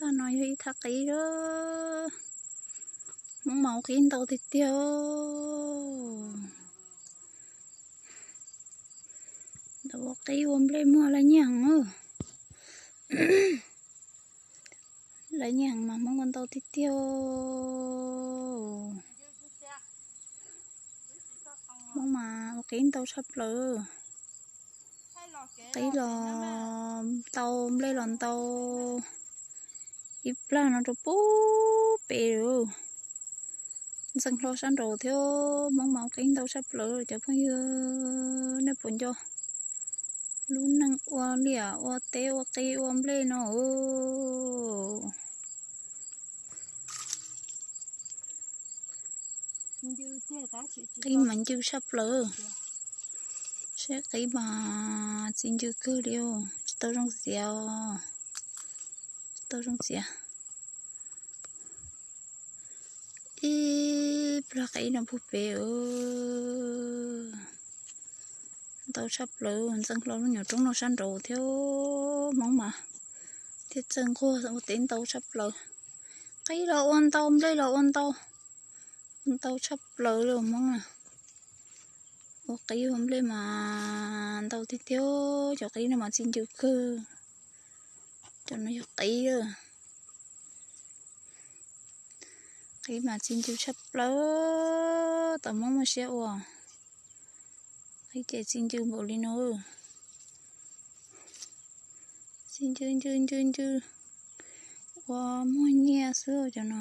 No yog ib thaj qib, Hmoob mas ua qib ntau tiag tiag. Ntau ua qib ua nplej muag laj nyiaj heev. Laj nyiaj heev mas Hmoob ua ntau tiag tiag. Hmoob mas ua qib ntau tshaj plaws. Qib los ntau, nplej los ntau, ib plag no rau pub pem lawm. Ntxeev hlo sab nraud thiab, Hmoob mas ua qib ntau tshaj plaws cov phooj ywg. Nej puas nco lub neej ua liaj ua teb ua qib ua nplej no? Qib mas ncw tshaj plaws. Saib qib mas txi ncw kawg li, tsis tau zoo txiav, tsis tau zoo txiav. Ib plag qib no puag pem, ntau tshaj plaws, ntxeev hlo lub nyuam roob no sab nraud thiab. Hmoob mas thiaj txawj nquag ua teb ntau tshaj plaws. Qib los ua ntau, nplej los ua ntau, ua ntau tshaj plaws li Hmoob na. Ua qib ua nplej mas ntau tiag tiag, cov qib no mas txi ncw kawg. Cov no yog qib, qib mas txi ncw tshaj plaws, tau Hmoob muaj siab ua. Qib ces txi ncw npaum li no, txi ncw ncw ncw ncw, ua muag nyiaj xwb cov no.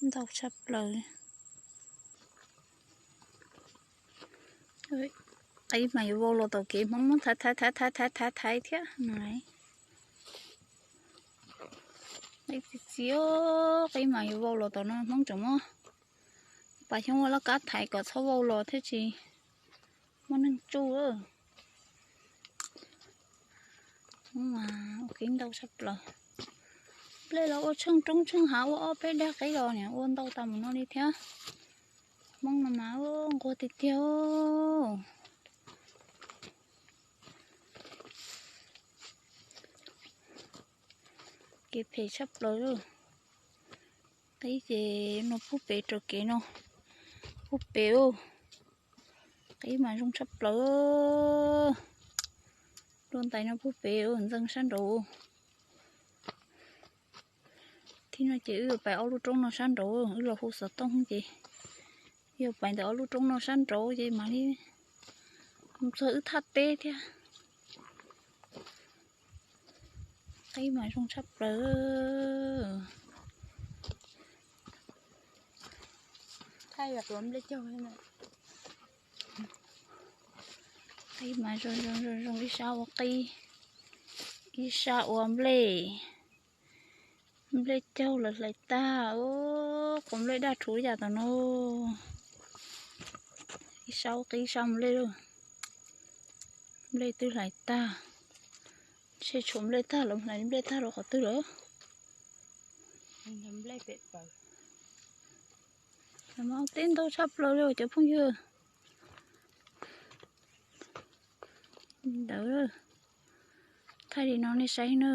Ntau tshaj plaws. Qib mas yuav vau los tom kev, Hmoob muab thaiv thaiv thaiv thaiv thaiv thaiv thiab no. Qib txi txiv, qib mas yuav vau los tom no, Hmoob tseem muab pas xyoob ua laj kab thaiv kom txhob vau los thiaj tsis muaj neeg tsuj. Hmoob mas ua qib ntau tshaj plaws. Nplej los ua tsheej roob tsheej hav, ua ob peb dag qib los niam, ua ntau tas mus no li thiab. Hmoob no mas nquag tiag tiag. Kev phem tshaj plaws. Qib ces no puag pem rau kev no, puag pem. Qib mas zoo tshaj plaws. Dua ntais no puag pem ntxeev sab nraud. Thib no ces wb yuav pais ob lub roob no sab nraud, wb los hu xov tooj ces yuav pais ntawm ob lub roob no sab nraud ces mam li mus txog wb thaj teb thiab. Qib mas zoo tshaj plaws. Qib mas zoo zoo zoo zoo, ib sab ua qib, ib sab ua nplej. Nplej caug lawv hlais tag, qhov nplej daj rhuv yam tom no. Ib sab ua qib ib sab ua nplej lawm. Nplej twb hlais tag. Ntshe tshuav nplej tag los hlais nplej tag rau qhov twg lawm. Mas ua teb ntau tshaj plaws li cov phooj ywg. Ntawd, thaij li no nej saib na.